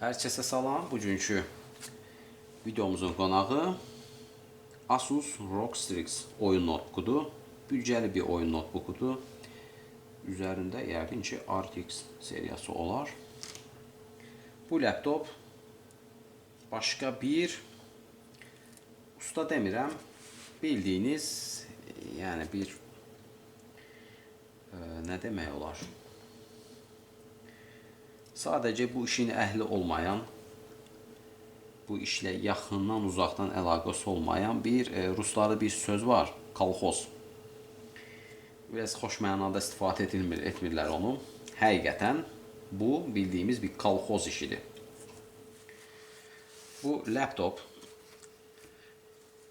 Hər kəsə salam. Bugünkü videomuzun qonağı Asus ROG Strix oyun notebookudur. Büdcəli bir oyun notebookudur. Üzərində yəqin ki RTX seriyası olar. Bu laptop başqa bir usta demirəm, bildiyiniz, yəni bir nə demək olar? Sadəcə bu işin əhli olmayan, bu işlə yaxından uzaqdan əlaqəsi olmayan bir ruslarda bir söz var, kolxoz. Biraz xoş mənada istifadə etmirlər onu. Həqiqətən bu bildiyimiz bir kolxoz işidir. Bu laptop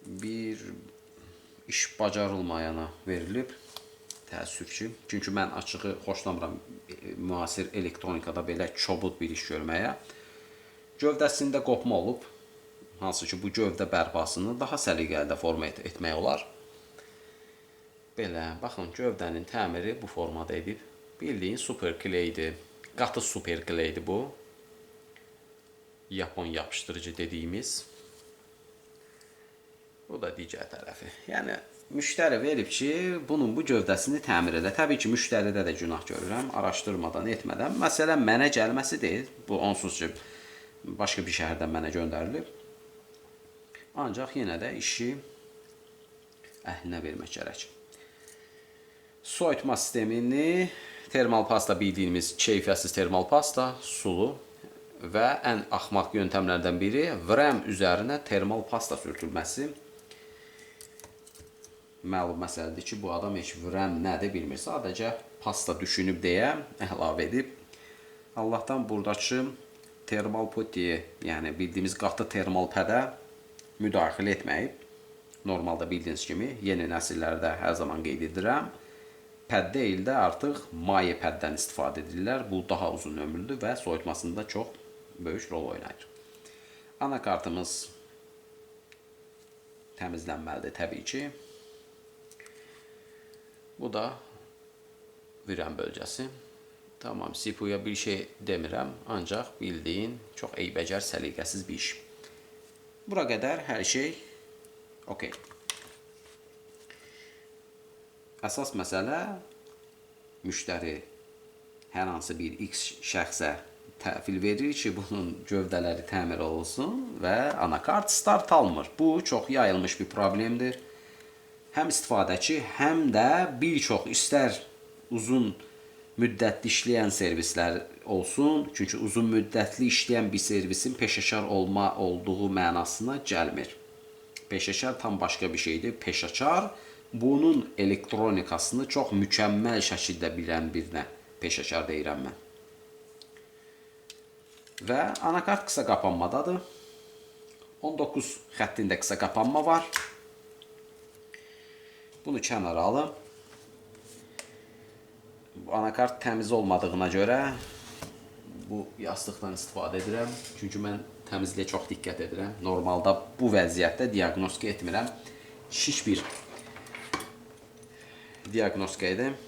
bir iş bacarılmayana verilib. Təəssüf ki, çünki mən açığı xoşlamıram müasir elektronikada belə çobud bir iş görməyə. Gövdəsində qopma olub, hansı ki bu gövdə bərpasını daha səliqəli də forma etmək olar. Belə, baxın, gövdənin təmiri bu formada edib. Bildiyin super kleydir, qatı super kleydir bu. Yapon yapışdırıcı dediyimiz. Bu da digər tərəfi. Yəni, müştəri verib ki, bunun bu gövdəsini təmir edə. Təbii ki, müştəridə də günah görürəm, araşdırmadan, etmədən. Məsələn, mənə gəlməsi deyil. Bu, onsuz ki, başqa bir şəhərdən mənə göndərilib. Ancaq yenə də işi əhlinə vermək gərək. Soyutma sistemini termal pasta, bildiyimiz keyfiyyətsiz termal pasta, sulu və ən axmaq yöntəmlərdən biri VRAM üzərinə termal pasta sürtülməsi. Məlum məsələdir ki, bu adam heç VRAM nədir bilmir. Sadəcə pasta düşünüb deyə əlavə edib. Allahdan buradakı termal putiyə, yəni bildiyimiz qatı termal pədə müdaxilə etməyib. Normalda bildiyiniz kimi yeni nəsillərdə hər zaman qeyd edirəm. Pəd deyil də artıq maye pəddən istifadə edirlər. Bu daha uzun ömürlüdür və soyutmasında çox böyük rol oynayır. Anakartımız təmizlənməlidir təbii ki. Bu da VRAM bölgəsi. Tamam, CPU-ya bir şey demirəm, ancaq bildiyin çox eybəcər, səliqəsiz bir iş. Bura qədər hər şey okey. Əsas məsələ müştəri hər hansı bir X şəxsə təhvil verir ki, bunun gövdələri təmir olunsun və anakart start almır. Bu çox yayılmış bir problemdir. Həm istifadəçi, həm də bir çox istər uzun müddətli işləyən servislər olsun. Çünki uzun müddətli işləyən bir servisin peşəkar olma olduğu mənasına gəlmir. Peşəkar tam başqa bir şeydir. Peşəkar bunun elektronikasını çox mükəmməl şəkildə bilən birinə peşəkar deyirəm mən. Və anakart qısa qapanmadadır. 19 xəttində qısa qapanma var. Bunu kənara alım. Bu anakart təmiz olmadığına görə bu yastıqdan istifadə edirəm. Çünki mən təmizliyə çox diqqət edirəm. Normalda bu vəziyyətdə diaqnostika etmirəm. Şiş bir diaqnostika edim.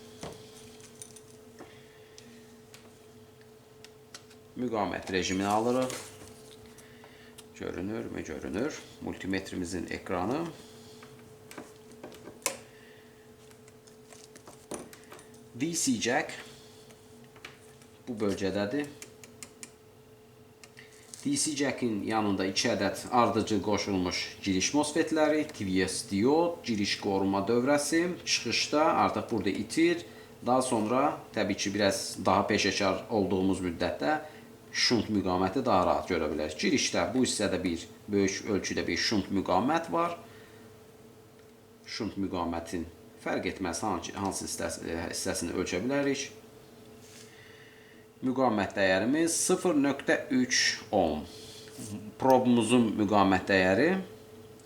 Müqavimət rejimini alırıq. Görünür mü? Görünür. Multimetrimizin ekranı. DC jack bu bölgədədir. DC jackin yanında 2 ədəd ardıcıl qoşulmuş giriş MOSFETləri, TVS diod, giriş qoruma dövrəsi, çıxışda artıq burada itir. Daha sonra təbii ki, biraz daha peşəkar olduğumuz müddətdə şunt müqaviməti daha rahat görə bilərik. Girişdə bu hissədə bir böyük ölçüdə bir şunt müqavimət var. Şunt müqavimətin fərq etməz hansı hissəsini ölçə bilərik. Müqavimət dəyərimiz 0.3 ohm. Probumuzun müqavimət dəyəri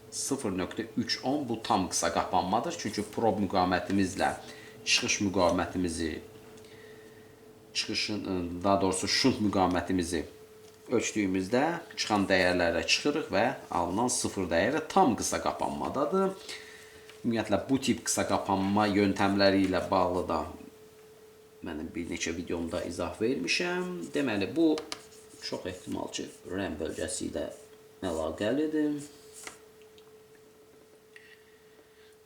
0.3 ohm. Bu tam qısa qapanmadır. Çünki prob müqavimətimizlə çıxış müqavimətimizi, çıxışın, daha doğrusu şunt müqavimətimizi ölçdüyümüzdə çıxan dəyərlərə çıxırıq və alınan 0 dəyəri tam qısa qapanmadadır. Ümumiyyətlə, bu tip qısa qapanma yöntəmləri ilə bağlı da mənim bir neçə videomda izah vermişəm. Deməli, bu Çox ehtimal ki, RAM bölgəsi ilə əlaqəlidir.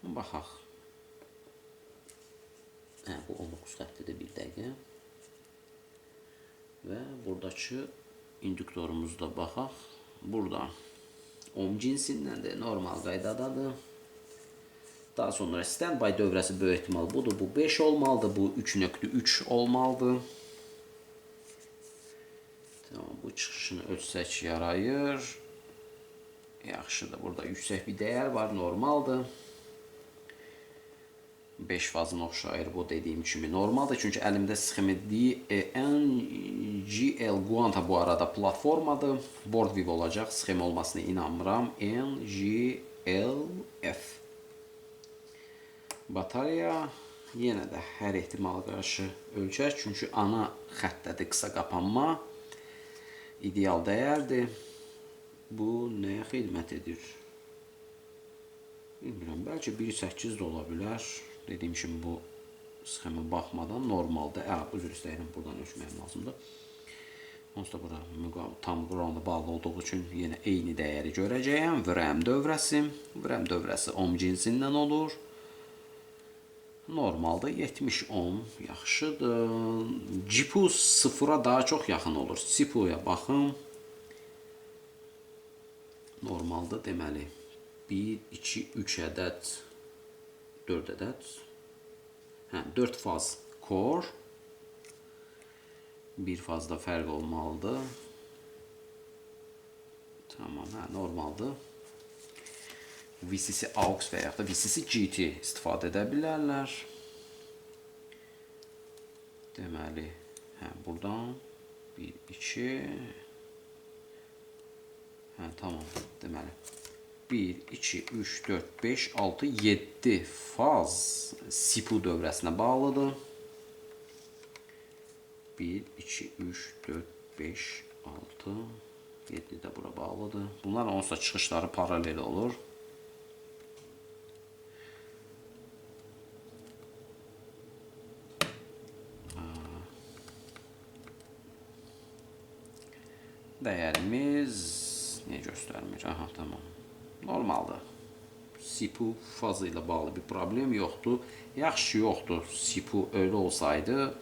Baxaq. Hə, bu 19 xəttidir, bir dəqiqə. Və buradakı induktorumuzda baxaq. Burada ohm cinsindəndir, normal qaydadadır. Daha sonra standby dövrəsi böyük ehtimal budur. Bu 5 olmalıdır, bu 3.3 olmalıdır. Tamam, bu çıxışını ölçsək yarayır. Yaxşıdır, burada yüksək bir dəyər var, normaldır. 5 fazına oxşayır bu dediyim kimi normaldır. Çünki əlimdə sxemi DNGL Quanta bu arada platformadır. Boardview olacaq, sxem olmasına inanmıram. NGLF. Batareya yenə də hər ehtimala qarşı ölçək. Çünki ana xəttədir qısa qapanma. İdeal dəyərdir. Bu nəyə xidmət edir? Bilmirəm, bəlkə 1.8 də ola bilər. Dediyim kimi bu sxemə baxmadan normalda, üzr istəyirəm, buradan ölçməyim lazımdır. Onsuz da bura tam grounda bağlı olduğu üçün yenə eyni dəyəri görəcəyəm. VRAM dövrəsi. VRAM dövrəsi ohm cinsindən olur. Normalda 70 ohm yaxşıdır. GPU sıfıra daha çox yaxın olur. CPU-ya baxın. Normalda deməli 1, 2, 3 ədəd, 4 ədəd. Hə, 4 faz core. Bir fazda fərq olmalıdır. Tamam, hə, normaldır. VCC AUX və yaxud da VCC GT istifadə edə bilərlər. Deməli, hə, buradan 1, 2, hə, tamam, deməli, 1, 2, 3, 4, 5, 6, 7 faz CPU dövrəsinə bağlıdır. 1, 2, 3, 4, 5, 6, 7 də bura bağlıdır. Bunlar onsuz da çıxışları paralel olur. Dəyərimiz niyə göstərmir? Aha, tamam. Normaldır. CPU fazı ilə bağlı bir problem yoxdur. Yaxşı yoxdur. CPU öyle olsaydı,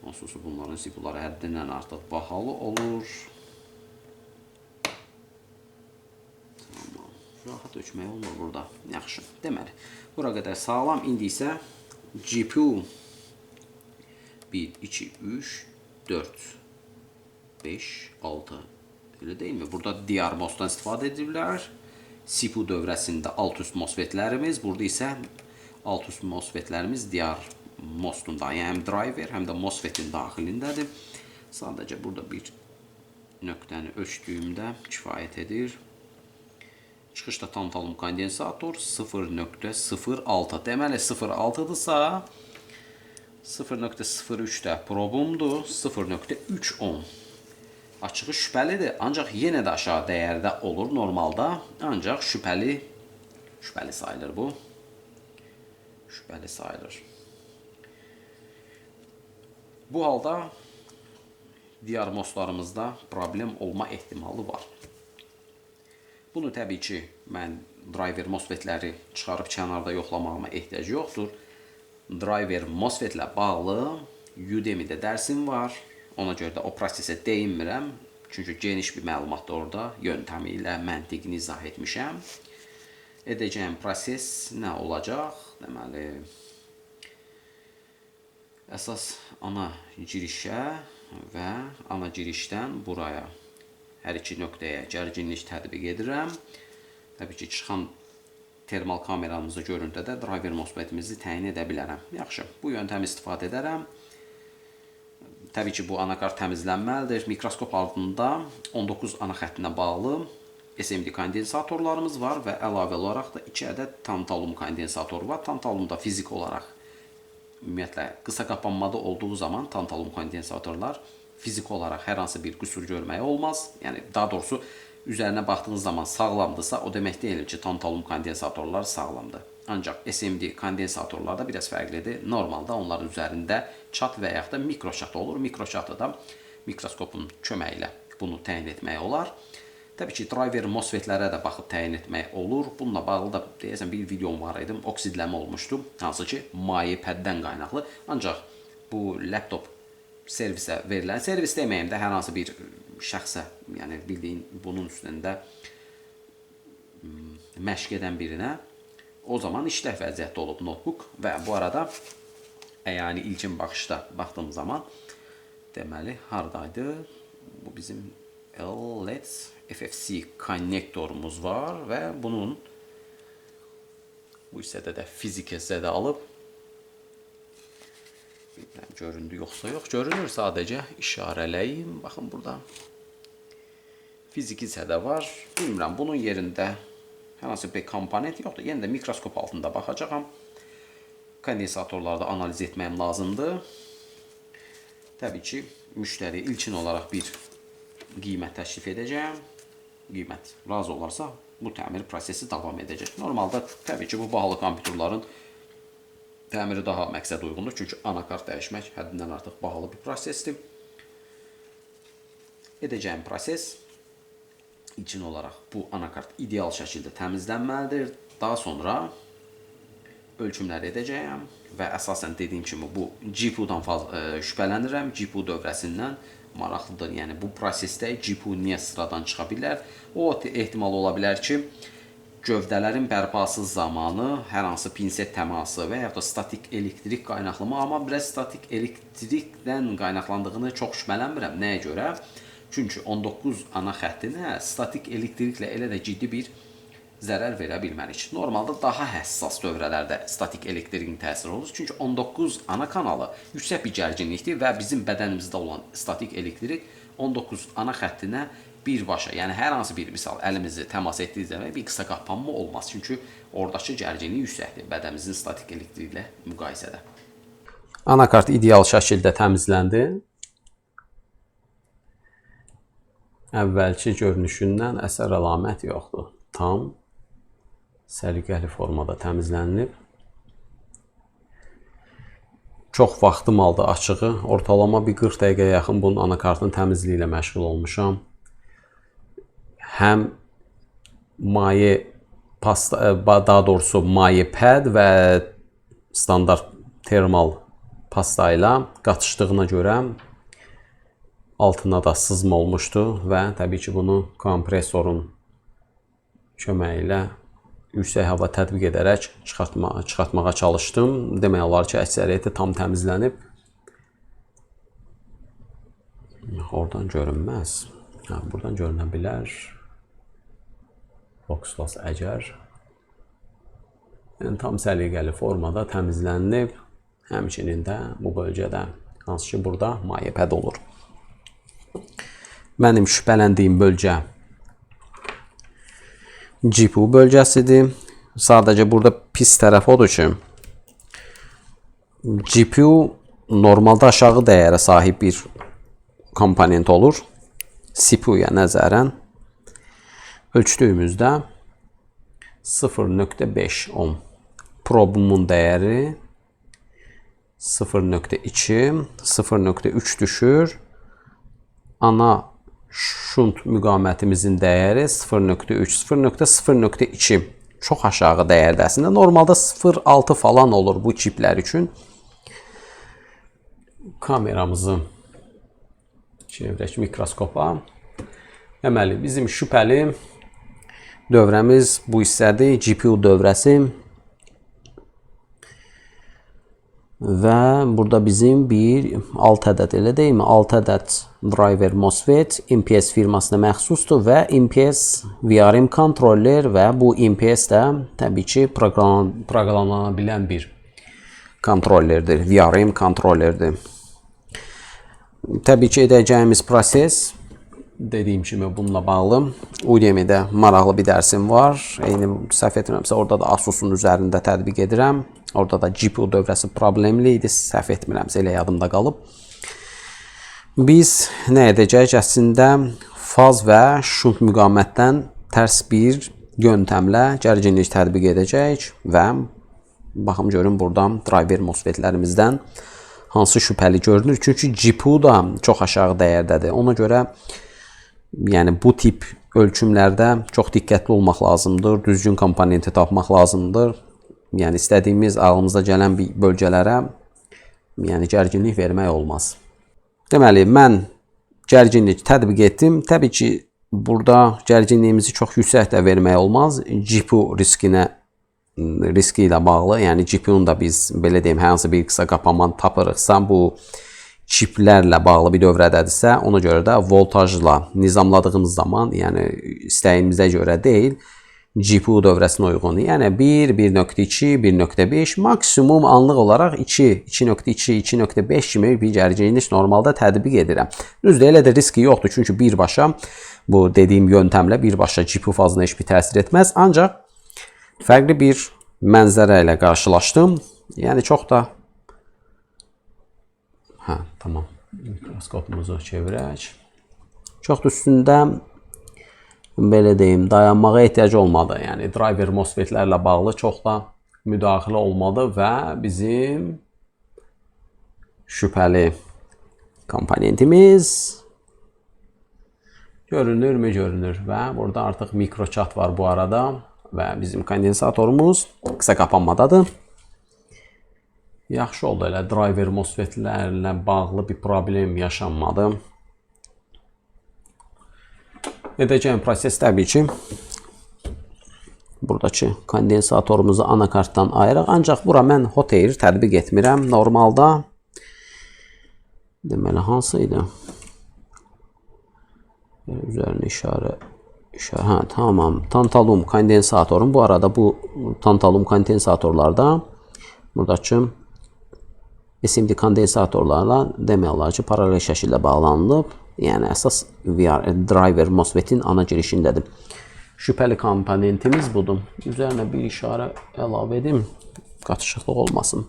onsuz bunların CPU-ları həddindən artıq bahalı olur. Tamam. Rahat ölçmək olmur burada. Yaxşı. Deməli, bura qədər sağlam. İndi isə GPU 1, 2, 3, 4, 5, 6. Elə deyilmi? Burada DR MOS-dan istifadə edirlər. CPU dövrəsində alt-üst MOSFET-lərimiz, burada isə alt-üst MOSFET-lərimiz DR MOS-un da, yəni həm driver, həm də MOSFET-in daxilindədir. Sadəcə burada bir nöqtəni ölçdüyümdə kifayət edir. Çıxışda tantalum kondensator 0.06. Deməli 0.6-dırsa 0.03 də probumdur, 0.3 ohm. Açığı şübhəlidir, ancaq yenə də aşağı dəyərdə olur normalda, ancaq şübhəli sayılır bu. Şübhəli sayılır. Bu halda DR MOS-larımızda problem olma ehtimalı var. Bunu təbii ki, mən driver MOSFET-ləri çıxarıb kənarda yoxlamağıma ehtiyac yoxdur. Driver MOSFET-lə bağlı Udemy-də dərsim var. Ona görə də o prosesə değinmirəm. Çünki geniş bir məlumat da orada yöntəmi ilə məntiqini izah etmişəm. Edəcəyim proses nə olacaq? Deməli, əsas ana girişə və ana girişdən buraya hər iki nöqtəyə gərginlik tətbiq edirəm. Təbii ki, çıxan termal kameramızı görüntüdə də driver MOSFET-imizi təyin edə bilərəm. Yaxşı, bu yöntəmi istifadə edərəm. Təbii ki, bu anakart təmizlənməlidir. Mikroskop altında 19 ana xəttinə bağlı SMD kondensatorlarımız var və əlavə olaraq da 2 ədəd tantalum kondensatoru var. Tantalum da fizik olaraq ümumiyyətlə qısa qapanmada olduğu zaman tantalum kondensatorlar fiziki olaraq hər hansı bir qüsur görməyə olmaz. Yəni, daha doğrusu, üzərinə baxdığınız zaman sağlamdırsa, o demək deyil ki, tantalum kondensatorlar sağlamdır. Ancaq SMD kondensatorlarda biraz fərqlidir. Normalda onların üzərində çat və yaxud da mikroçatı olur. Mikroçatı da mikroskopun köməyi ilə bunu təyin etmək olar. Təbii ki, driver MOSFET-lərə də baxıb təyin etmək olur. Bununla bağlı da deyəsən bir videom var idi. Oksidləmə olmuşdu. Hansı ki, maye pəddən qaynaqlı. Ancaq bu laptop servisə verilən, servis deməyim də hər hansı bir şəxsə, yəni bildiyin bunun üstündə məşq edən birinə o zaman işlək vəziyyətdə olub notebook və bu arada yəni ilkin baxışda baxdığım zaman deməli hardaydı? Bu bizim LED FFC konnektorumuz var və bunun bu hissədə də fiziki hissədə alıb. Bilmirəm göründü yoxsa yox. Görünür, sadəcə işarələyim. Baxın burada fiziki hissədə var. Bilmirəm bunun yerində hər hansı bir komponent yoxdur. Yenə də mikroskop altında baxacağam. Kondensatorları da analiz etməyim lazımdır. Təbii ki, müştəri ilkin olaraq bir qiymət təklif edəcəyəm. Qiymət razı olarsa bu təmir prosesi davam edəcək. Normalda təbii ki, bu bahalı kompüterlərin təmiri daha məqsəd uyğundur. Çünki anakart dəyişmək həddindən artıq bahalı bir prosesdir. Edəcəyim proses ilkin olaraq bu anakart ideal şəkildə təmizlənməlidir. Daha sonra ölçümlər edəcəyəm və əsasən dediyim kimi bu GPU-dan şübhələnirəm. GPU dövrəsindən maraqlıdır. Yəni bu prosesdə GPU niyə sıradan çıxa bilər? O ehtimal ola bilər ki, gövdələrin bərpası zamanı hər hansı pinset təması və yaxud da statik elektrik qaynaqlama, amma biraz statik elektrikdən qaynaqlandığını çox şübhələnmirəm. Nəyə görə? Çünki 19 ana xəttinə statik elektriklə elə də ciddi bir zərər verə bilmərik. Normalda daha həssas dövrələrdə statik elektrikin təsiri olur. Çünki 19 ana kanalı yüksək bir gərginlikdir və bizim bədənimizdə olan statik elektrik 19 ana xəttinə birbaşa, yəni hər hansı bir misal əlimizi təmas etdiyi zaman bir qısa qapanma olmaz. Çünki oradakı gərginlik yüksəkdir bədənimizin statik elektriklə müqayisədə. Anakart ideal şəkildə təmizləndi. Əvvəlki görünüşündən əsər əlamət yoxdur. Tam səliqəli formada təmizlənilib. Çox vaxtım aldı açığı. Ortalama bir 40 dəqiqəyə yaxın bunun anakartın təmizliyi ilə məşğul olmuşam. Həm maye pasta, daha doğrusu maye pəd və standart termal pasta ilə qatışdığına görə altına da sızma olmuşdu və təbii ki, bunu kompresorun köməyi ilə yüksək hava tətbiq edərək çıxartmağa çalışdım. Demək olar ki, əksəriyyəti tam təmizlənib. Oradan görünməz. Ha, buradan görünə bilər. Fokuslas əgər. Yəni, tam səliqəli formada təmizlənib. Həmçinin də bu bölgədə, hansı ki, burada maye pəd olur. Mənim şübhələndiyim bölgə GPU bölgəsidir. Sadəcə burada pis tərəf odur ki, GPU normalda aşağı dəyərə sahib bir komponent olur. CPU-ya nəzərən ölçdüyümüzdə 0.5 ohm probumun dəyəri 0.2, 0.3 düşür. Ana şunt müqavimətimizin dəyəri 0.3, 0.0.2 çox aşağı dəyərdə. Əslində normalda 0.6 falan olur bu çiplər üçün. Kameramızı çevirək mikroskopa. Deməli, bizim şübhəli dövrəmiz bu hissədir, GPU dövrəsi. Və burada bizim bir 6 ədəd, elə deyilmi? 6 ədəd driver MOSFET MPS firmasına məxsusdur və MPS VRM kontroller və bu MPS də təbii ki, proqramlana bilən bir kontrollerdir, VRM kontrollerdir. Təbii ki, edəcəyimiz proses, dediyim kimi bununla bağlı Udemy'də maraqlı bir dərsim var. Eyni səhv etmirəmsə, orada da Asus'un üzərində tətbiq edirəm. Orada da GPU dövrəsi problemli idi, səhv etmirəmsə, elə yadımda qalıb. Biz nə edəcəyik? Əslində, faz və şunt müqavimətdən tərs bir yöntəmlə gərginlik tətbiq edəcəyik və baxım görün buradan driver MOSFET-lərimizdən hansı şübhəli görünür. Çünki GPU da çox aşağı dəyərdədir. Ona görə Yəni bu tip ölçümlərdə çox diqqətli olmaq lazımdır. Düzgün komponenti tapmaq lazımdır. Yəni istədiyimiz ağlımıza gələn bir bölgələrə yəni gərginlik vermək olmaz. Deməli, mən gərginlik tətbiq etdim. Təbii ki, burada gərginliyimizi çox yüksək də vermək olmaz. GPU riski ilə bağlı, yəni GPU-nun da biz belə deyim, hər hansı bir qısa qapanma tapırıqsa, bu çiplərlə bağlı bir dövrədədirsə, ona görə də voltajla nizamladığımız zaman, yəni istəyimizə görə deyil, GPU dövrəsinə uyğun. Yəni 1, 1.2, 1.5, maksimum anlıq olaraq 2, 2.2, 2.5 kimi bir gərginlik normalda tətbiq edirəm. Düzdür, elə də riski yoxdur, çünki birbaşa bu dediyim yöntəmlə birbaşa GPU fazına heç bir təsir etməz. Ancaq fərqli bir mənzərə ilə qarşılaşdım. Yəni çox da hə, tamam. Mikroskopumuzu çevirək. Çox da üstündə belə deyim, dayanmağa ehtiyac olmadı. Yəni driver MOSFET-lərlə bağlı çox da müdaxilə olmadı və bizim şübhəli komponentimiz görünürmü? Görünür. Və burada artıq mikroçat var bu arada və bizim kondensatorumuz qısa qapanmadadır. Yaxşı oldu, elə driver MOSFET-lərlə bağlı bir problem yaşanmadı. Edəcəyim proses təbii ki, buradakı kondensatorumuzu anakartdan ayıraq. Ancaq bura mən hot air tətbiq etmirəm. Normalda, deməli, hansı idi? Üzərinə işarə, hə, tamam. Tantalum kondensatorum. Bu arada bu tantalum kondensatorlarda buradakı SMD kondensatorlarla demək olar ki, paralel şəkildə bağlanılıb. Yəni əsas VR driver MOSFET-in ana girişindədir. Şübhəli komponentimiz budur. Üzərinə bir işarə əlavə edim, qatışıqlıq olmasın.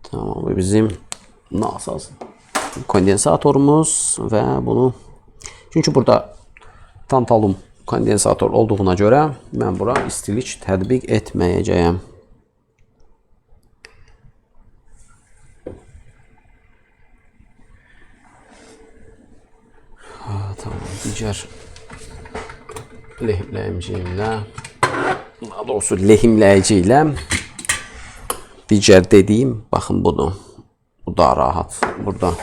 Tamam, bu bizim nasaz kondensatorumuz və bunu, çünki burada tantalum kondensator olduğuna görə mən bura istilik tətbiq etməyəcəyəm. Tamam, digər lehimləyici ilə, daha doğrusu lehimləyici ilə digər dediyim, baxın budur. Bu daha rahat. Burada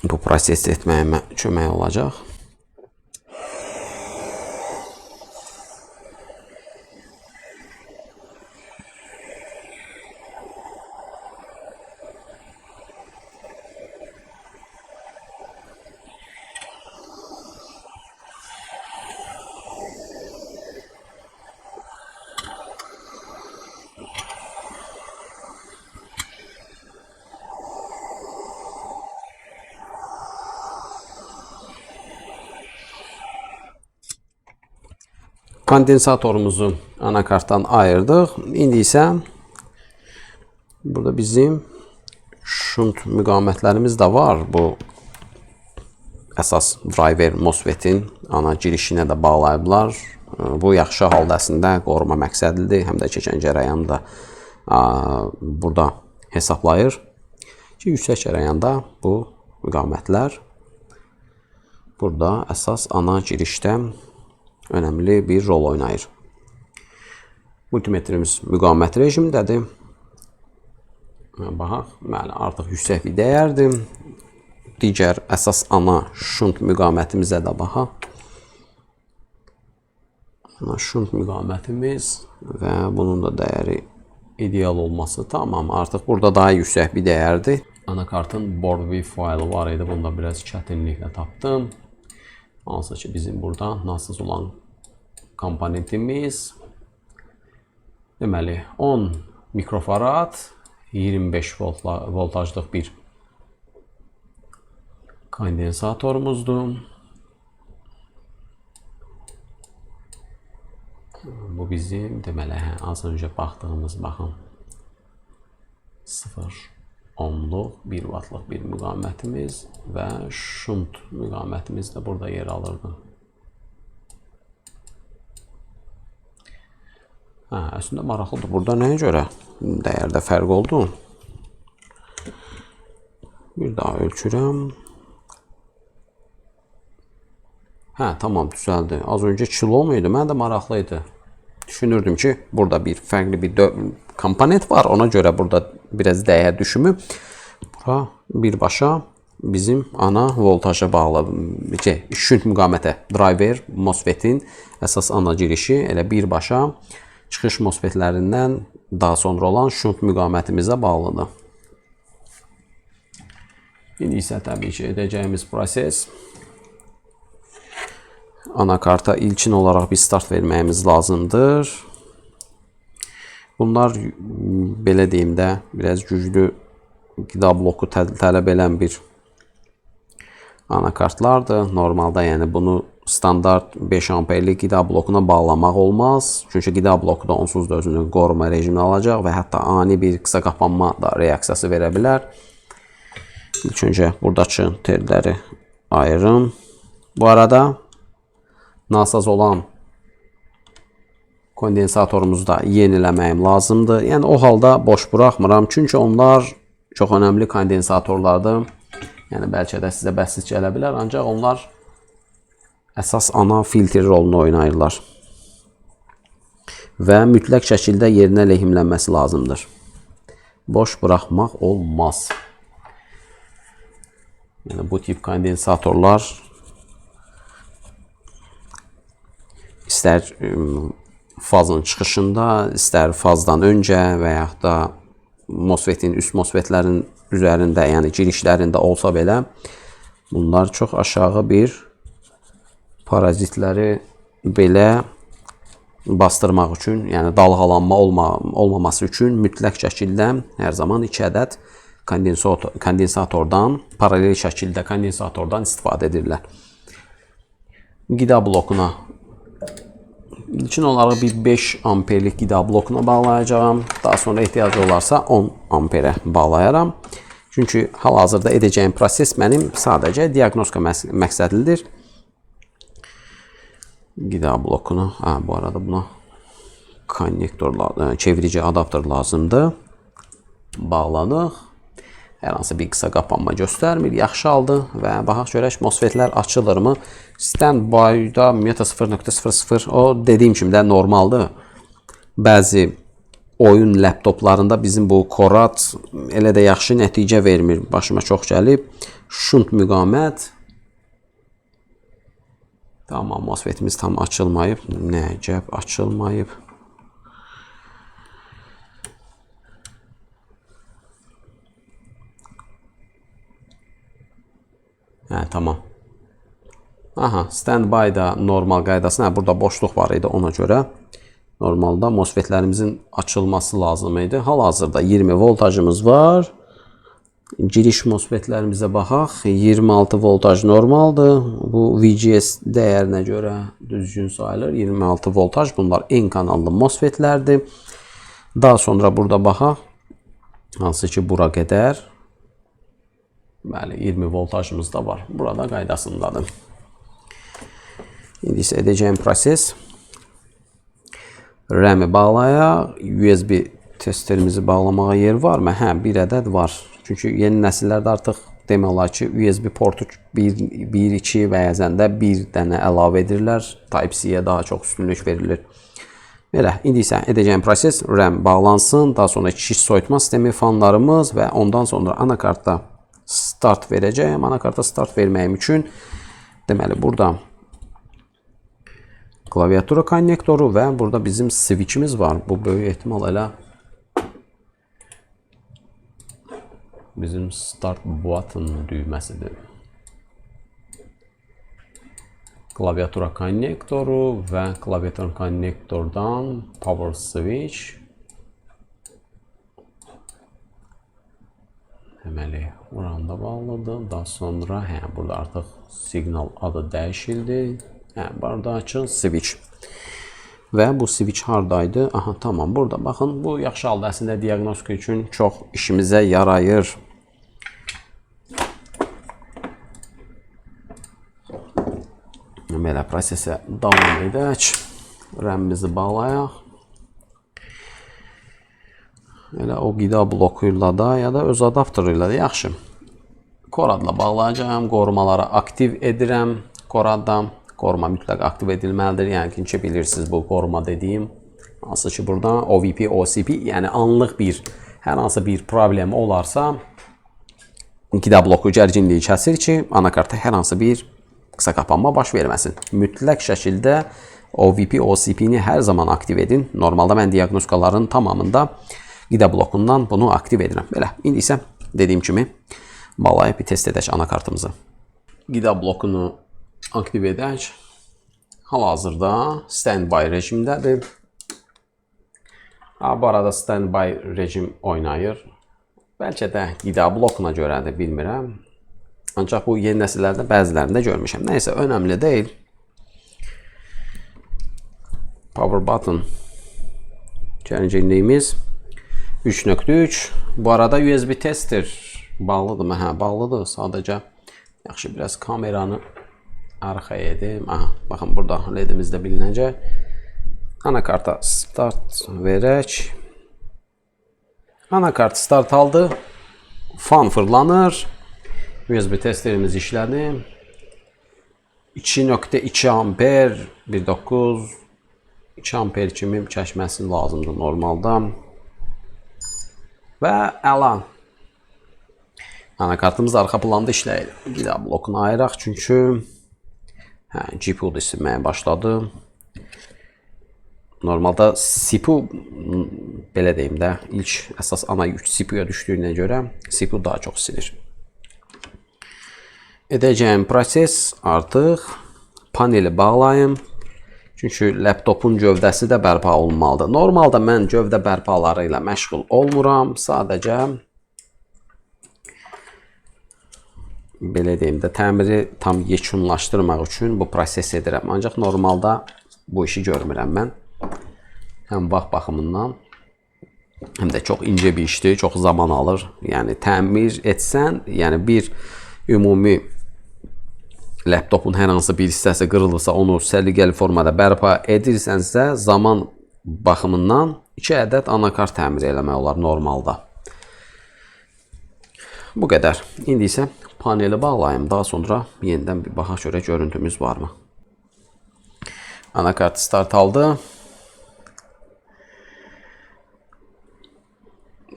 bu proses etməyimə kömək olacaq. Kondensatorumuzu anakartdan ayırdıq. İndi isə burada bizim şunt müqavimətlərimiz də var. Bu əsas driver MOSFET-in ana girişinə də bağlayıblar. Bu yaxşı halda əslində qoruma məqsədlidir. Həm də keçən cərəyanı da burada hesablayır ki, yüksək cərəyanda bu müqavimətlər burada əsas ana girişdə önəmli bir rol oynayır. Multimetrimiz müqavimət rejimindədir. Baxaq, bəli, artıq yüksək bir dəyərdir. Digər əsas ana şunt müqavimətimizə də baxaq. Ana şunt müqavimətimiz və bunun da dəyəri ideal olması. Tamam, artıq burada daha yüksək bir dəyərdir. Anakartın board view faylı var idi. Bunu da biraz çətinliklə tapdım. Hansı ki, bizim burada nasız olan komponentimiz. Deməli, 10 mikrofarad, 25 voltajlıq bir kondensatorumuzdur. Bu bizim, deməli, az öncə baxdığımız, baxın, 0 ohmluq, 1 vatlıq bir müqavimətimiz və şunt müqavimətimiz də burada yer alırdı. Hə, əslində maraqlıdır. Burada nəyə görə dəyərdə fərq oldu? Bir daha ölçürəm. Hə, tamam, düzəldi. Az öncə kilo muydu? Mən də maraqlı idi. Düşünürdüm ki, burada bir fərqli bir komponent var. Ona görə burada biraz dəyər düşümü. Bura birbaşa bizim ana voltaja bağlı, şünt müqavimətə, driver MOSFET-in əsas ana girişi elə birbaşa çıxış MOSFET-lərindən daha sonra olan şünt müqavimətimizə bağlıdır. İndi isə təbii ki, edəcəyimiz proses anakarta ilkin olaraq bir start verməyimiz lazımdır. Bunlar, belə deyim də, biraz güclü qida bloku tələb edən bir anakartlardır. Normalda, yəni bunu standart 5 amperlik qida blokuna bağlamaq olmaz. Çünki qida bloku da onsuz da özünü qoruma rejimini alacaq və hətta ani bir qısa qapanma da reaksiyası verə bilər. İlk öncə buradakı telləri ayırım. Bu arada nasaz olan kondensatorumuzu da yeniləməyim lazımdır. Yəni o halda boş buraxmıram. Çünki onlar çox önəmli kondensatorlardır. Yəni bəlkə də sizə bəsit gələ bilər, ancaq onlar əsas ana filtr rolunu oynayırlar. Və mütləq şəkildə yerinə lehimlənməsi lazımdır. Boş buraxmaq olmaz. Yəni bu tip kondensatorlar istər fazın çıxışında, istər fazdan öncə və yaxud da MOSFET-in, üst MOSFET-lərin üzərində, yəni girişlərində olsa belə, bunlar çox aşağı bir parazitləri belə bastırmaq üçün, yəni dalğalanma olmaması üçün mütləq şəkildə hər zaman 2 ədəd kondensatordan, paralel şəkildə kondensatordan istifadə edirlər. Qida blokuna ilkin olaraq bir 5 amperlik qida blokuna bağlayacağam. Daha sonra ehtiyac olarsa 10 amperə bağlayaram. Çünki hal-hazırda edəcəyim proses mənim sadəcə diaqnostika məqsədlidir. Qida blokunu, bu arada buna konnektor, çevirici adaptör lazımdır. Bağladıq. Hər hansı bir qısa qapanma göstərmir. Yaxşı aldı və baxaq görək MOSFET-lər açılırmı? Standby-da ümumiyyətlə 0.00, o dediyim kimi də normaldır. Bəzi oyun laptoplarında bizim bu Korat elə də yaxşı nəticə vermir. Başıma çox gəlib. Şunt müqavimət. Tamam, MOSFET-imiz tam açılmayıb. Nə əcəb açılmayıb. Hə, tamam. Aha, standby da normal qaydasına. Hə, burada boşluq var idi ona görə. Normalda MOSFET-lərimizin açılması lazım idi. Hal-hazırda 20 voltajımız var. Giriş MOSFET-lərimizə baxaq. 26 voltaj normaldır. Bu VGS dəyərinə görə düzgün sayılır. 26 voltaj. Bunlar N kanallı MOSFET-lərdir. Daha sonra burada baxaq. Hansı ki bura qədər. Bəli, 20 voltajımız da var. Burada qaydasındadır. İndi isə edəcəyim proses RAM-i bağlayaq. USB testerimizi bağlamağa yer varmı? Hə, bir ədəd var. Çünki yeni nəsillərdə artıq demək olar ki, USB portu 1, 2 bəzən də bir dənə əlavə edirlər. Type-C-yə daha çox üstünlük verilir. Belə, indi isə edəcəyim proses RAM bağlansın, daha sonra şiş soyutma sistemi, fanlarımız və ondan sonra anakartda start verəcəyim. Anakarta start verməyim üçün deməli burada klaviatura konnektoru və burada bizim switchimiz var. Bu böyük ehtimal elə bizim start button düyməsidir. Klaviatura konnektoru və klaviatura konnektordan power switch. Deməli, buranı da bağladım. Daha sonra, burada artıq siqnal adı dəyişildi. Burada açın switch. Və bu switch hardaydı? Aha, tamam, burada. Baxın, bu yaxşı halda əslində diaqnostika üçün çox işimizə yarayır. Belə prosesə davam edək. RAM-imizi bağlayaq. Elə o qida bloku ilə da ya da öz adaptoru ilə də yaxşı. Koradla bağlayacağam. Qorumaları aktiv edirəm. Koradda. Qoruma mütləq aktiv edilməlidir. Yəni ki, bilirsiniz bu qoruma dediyim, hansı ki burada OVP, OCP, yəni anlıq bir hər hansı bir problem olarsa, qida bloku gərginliyi kəsir ki, anakarta hər hansı bir qısa qapanma baş verməsin. Mütləq şəkildə OVP, OCP-ni hər zaman aktiv edin. Normalda mən diaqnostikaların tamamında qida blokundan bunu aktiv edirəm. Belə, indi isə dediyim kimi bağlayıb bir test edək anakartımızı. Qida blokunu aktiv edək. Hal-hazırda standby rejimdədir. Ha, bu arada standby rejim oynayır. Bəlkə də qida blokuna görədir, bilmirəm. Ancaq bu yeni nəsillərdə bəzilərində görmüşəm. Nəysə, önəmli deyil. Power button gərginliyimiz 3.3. Bu arada USB tester bağlıdır mı? Hə, bağlıdır. Sadəcə yaxşı biraz kameranı arxaya edim. Aha, baxın burada LED-imiz də bilinəcək. Anakarta start verək. Anakart start aldı. Fan fırlanır. USB testerimiz işlədi. 2.2 amper, 1.9 2 amper kimi çəkməsi lazımdır normalda. Və əla. Anakartımız arxa planda işləyir. Qida blokunu ayıraq çünki GPU da isinməyə başladı. Normalda CPU, belə deyim də, ilk əsas ana yük CPU-ya düşdüyünə görə CPU daha çox isinir. Edəcəyim proses artıq paneli bağlayım. Çünki laptopun gövdəsi də bərpa olunmalıdır. Normalda mən gövdə bərpaları ilə məşğul olmuram. Sadəcə belə deyim də, təmiri tam yekunlaşdırmaq üçün bu proses edirəm. Ancaq normalda bu işi görmürəm mən. Həm vaxt baxımından, həm də çox incə bir işdir, çox zaman alır. Yəni təmir etsən, yəni bir ümumi laptopun hər hansı bir hissəsi qırılırsa, onu səliqəli formada bərpa edirsənsə, zaman baxımından 2 ədəd anakart təmir eləmək olar normalda. Bu qədər. İndi isə paneli bağlayım. Daha sonra yenidən bir baxaq görək görüntümüz varmı? Anakart start aldı.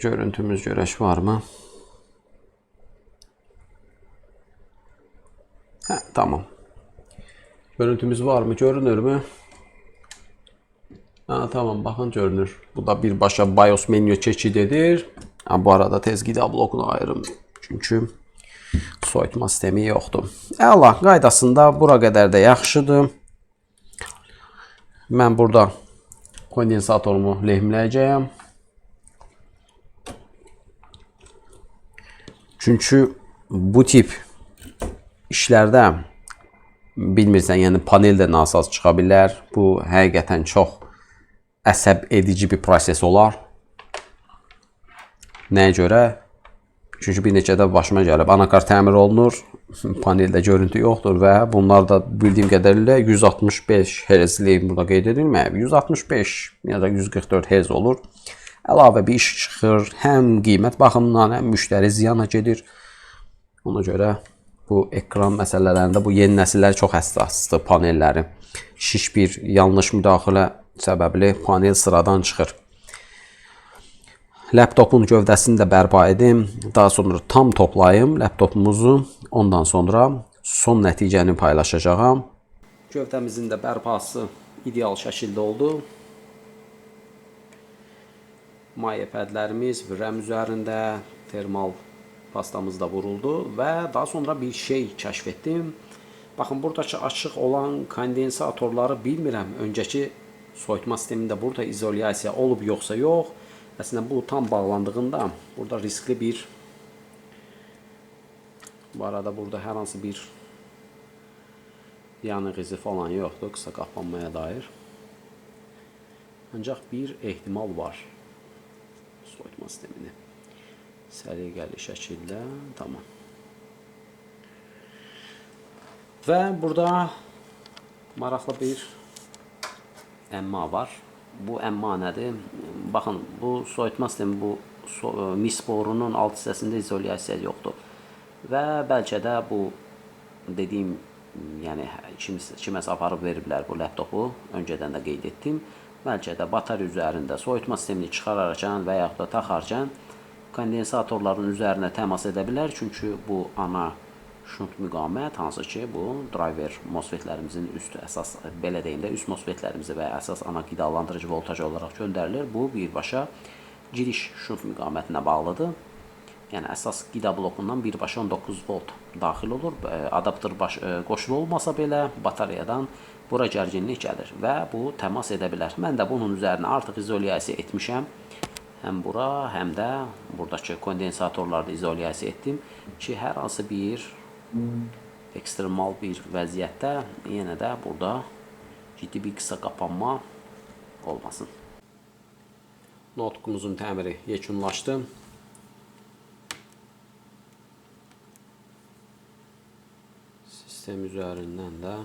Görüntümüz görək varmı? Hə, tamam. Görüntümüz var mı? Görünür mü? Ha, tamam, baxın görünür. Bu da birbaşa BIOS menüyə keçid edir. Ha, bu arada tez qida blokunu ayırım. Çünki soyutma sistemi yoxdur. Əla, qaydasında bura qədər də yaxşıdır. Mən burada kondensatorumu lehmləyəcəyəm. Çünki bu tip işlərdə bilmirsən, yəni panel də nasaz çıxa bilər. Bu həqiqətən çox əsəb edici bir proses olar. Nəyə görə? Çünki bir neçə də başıma gəlib. Anakart təmir olunur, paneldə görüntü yoxdur və bunlar da bildiyim qədərilə 165 Hz-li burada qeyd edilməyib. 165 ya da 144 Hz olur. Əlavə bir iş çıxır. Həm qiymət baxımından, həm müştəri ziyana gedir. Ona görə bu ekran məsələlərində bu yeni nəsillər çox həssasdır panelləri. Şiş bir yanlış müdaxilə səbəbli panel sıradan çıxır. Laptopun gövdəsini də bərpa edim. Daha sonra tam toplayım laptopumuzu. Ondan sonra son nəticəni paylaşacağam. Gövdəmizin də bərpası ideal şəkildə oldu. Maye pədlərimiz RAM üzərində, termal pastamız da vuruldu və daha sonra bir şey kəşf etdim. Baxın, buradakı açıq olan kondensatorları bilmirəm. Öncəki soyutma sistemində burada izolyasiya olub yoxsa yox. Əslində bu tam bağlandığında burada riskli bir, bu arada burada hər hansı bir yanıq izi falan yoxdur qısa qapanmaya dair. Ancaq bir ehtimal var. Soyutma sistemini səliqəli şəkildə, tamam. Və burada maraqlı bir əmma var. Bu əmma nədir? Baxın, bu soyutma sistemi, bu mis borunun alt hissəsində izolyasiya yoxdur. Və bəlkə də bu dediyim Yəni kiməsə aparıb veriblər bu laptopu. Öncədən də qeyd etdim. Bəlkə də batarya üzərində soyutma sistemini çıxararkən və yaxud da taxarkən kondensatorların üzərinə təmas edə bilər. Çünki bu ana şunt müqamət, hansı ki bu driver MOSFET-lərimizin üst əsas, belə deyim də, üst MOSFET-lərimizi və əsas ana qidalandırıcı voltaj olaraq göndərilir. Bu birbaşa giriş şunt müqamətinə bağlıdır. Yəni əsas qida blokundan birbaşa 19 volt daxil olur. Adaptör qoşulu olmasa belə batareyadan bura gərginlik gəlir və bu təmas edə bilər. Mən də bunun üzərinə artıq izolyasiya etmişəm. Həm bura, həm də buradakı kondensatorlarda izolyasiya etdim ki, hər hansı bir ekstremal bir vəziyyətdə yenə də burada ciddi bir qısa qapanma olmasın. Notebook'umuzun təmiri yekunlaşdı. Sistem üzərindən də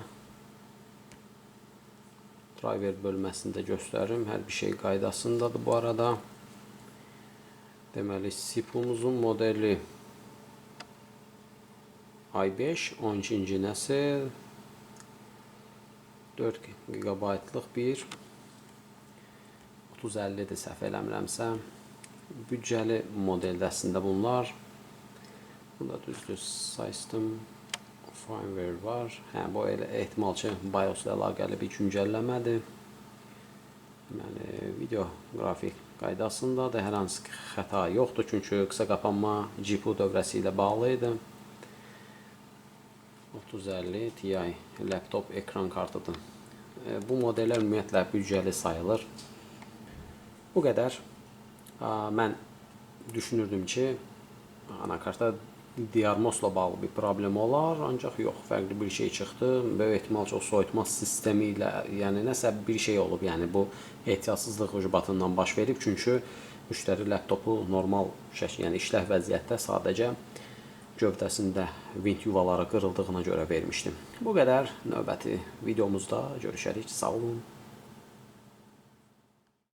driver bölməsində göstərim. Hər bir şey qaydasındadır bu arada. Deməli, CPU-muzun modeli i5 12-ci nəsil, 4 gigabaytlıq bir 3050-dir səhv eləmirəmsə. Büdcəli modeldə əslində bunlar. Bunda düzdür, system firmware var. Hə, bu elə ehtimal ki, BIOS-la əlaqəli bir güncəlləmədir. Deməli, video qrafik qaydasındadır. Hər hansı xəta yoxdur, çünki qısa qapanma GPU dövrəsi ilə bağlı idi. 3050 Ti laptop ekran kartıdır. Bu modellər ümumiyyətlə büdcəli sayılır. Bu qədər. Mən düşünürdüm ki, anakartda DRMOS-la bağlı bir problem olar, ancaq yox, fərqli bir şey çıxdı. Böyük ehtimal ki, o soyutma sistemi ilə, yəni nəsə bir şey olub, yəni bu ehtiyatsızlıq ucbatından baş verib, çünki müştəri laptopu normal şəkil, yəni işləh vəziyyətdə sadəcə gövdəsində vint yuvaları qırıldığına görə vermişdim. Bu qədər. Növbəti videomuzda görüşərik. Sağ olun.